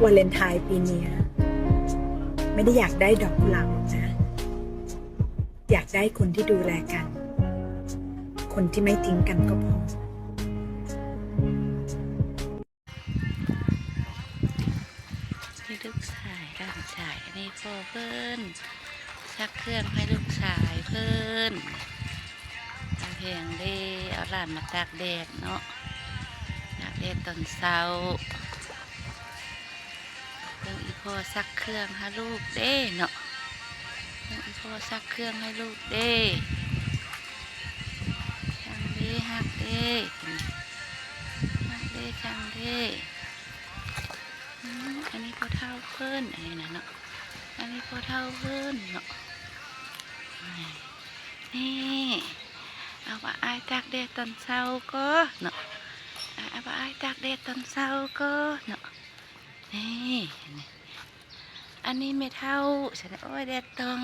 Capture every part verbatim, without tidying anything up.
วาเลนไทน์ปีเนี้ยไม่ได้อยากได้ดอกกุหลาบนะ อยากได้คนที่ดูแลกัน คนที่ไม่ทิ้งกันก็พอ นี่ลูกชายหลานชาย อันนี้พ่อเพิ่นซักเครื่องให้ลูกชายเพิ่น ตากแห้งเด้ เอาหลานมาตากแดดเนาะ ตากแดดตอนเช้า เบิ่งอีพ่อซักเครื่องให้ลูกเด้เนาะ เบิ่งอีพ่อซักเครื่องให้ลูกเด้ ช่างเด้ฮักเด้ ฮักเด้ช่างเด้ อืม อันนี้พ่อเฒ่าเพิ่น อันนี้นะเนาะ อันนี้พ่อเฒ่าเพิ่นเนาะ นี่ เอาว่าอ้ายตากแดดตอนเช้าก็เนาะ อ่ะ เอาว่าอ้ายตากแดดตอนเช้าก็เนาะ นี่ อันนี้แม่เฒ่า ฉัน โอ้ย แดดต้อง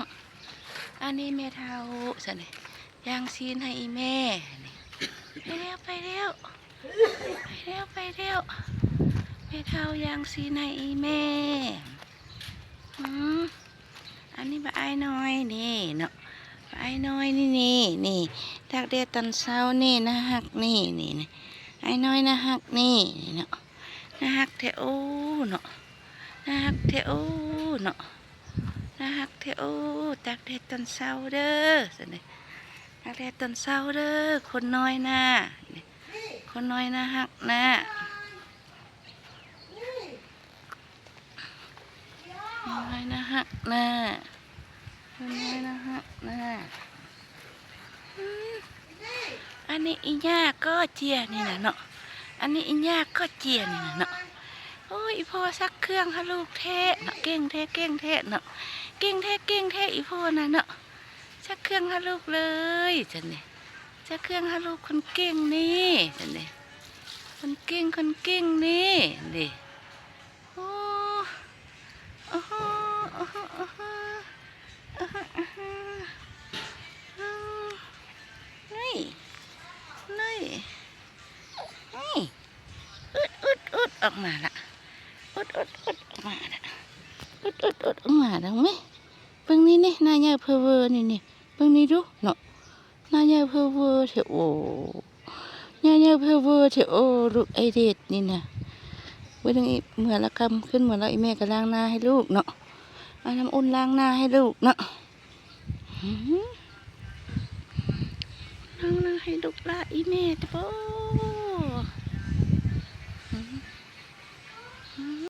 อันนี้แม่เฒ่า ฉัน ย่างซีนให้อีแม่ นี่ ไปแล้ว ไปแล้ว ไปแล้ว ไปแล้ว แม่เฒ่าย่างซีนให้อีแม่ อืม อันนี้บักอ้ายน้อยนี่เนาะ บักอ้ายน้อยนี่ นี่ นี่ ตากแดดตอนเช้านี่ น่าฮักนี่ นี่ นี่ อ้ายน้อยน่าฮักนี่ นี่เนาะ น่าฮักแท้โอ้เนาะ น่าฮักแท้โอ้เนาะ น่าฮักแท้โอ้ ตากแดดตอนเช้าเด้อ ซั่นเด้ ตากแดดตอนเช้าเด้อ คนน้อยน่า คนน้อยน่าฮักน่า น้อยน่าฮักน่า น้อยน่าฮักน่า อืม อันนี้อีหญ้าก็เจียนี่นะเนาะ อันนี้อีหญ้าก็เจียนี่นะเนาะ โอ้ย อีพ่อซักเครื่องให้ลูกแท้เนาะ เก่งแท้ เก่งแท้เนาะ เก่งแท้ เก่งแท้ อีพ่อน่ะเนาะ ซักเครื่องให้ลูกเลย ซั่นเด้ ซักเครื่องให้ลูกคนเก่งนี่ ซั่นเด้ คนเก่ง คนเก่งนี่ เด้ โอ้ โอ้โห โอ้โห โอ้โห โอ้โห โอ้โห โอ้ นี่ นี่ นี่ อึด อึด อึด ออกมาละ อึด อึด อึด ออกมาละ อึด อึด อึด ออกมาแล้วไหม เบิ่งนี่ นี่ หน้าใหญ่เพ้อเวอนี่ นี่ เบิ่งนี่ดู เนาะ หน้าใหญ่เพ้อเวอแท้โอ้ หน้าใหญ่เพ้อเวอแท้โอ้ ลูกไอ้เด็ดนี่นะ เบิ่งอีเมื่อละค่ำขึ้น เมื่อละอีแม่ก็ล้างหน้าให้ลูกเนาะ เอาน้ำอุ่นล้างหน้าให้ลูกเนาะ หือ ล้างหน้าให้ลูกละอีแม่แท้โอ้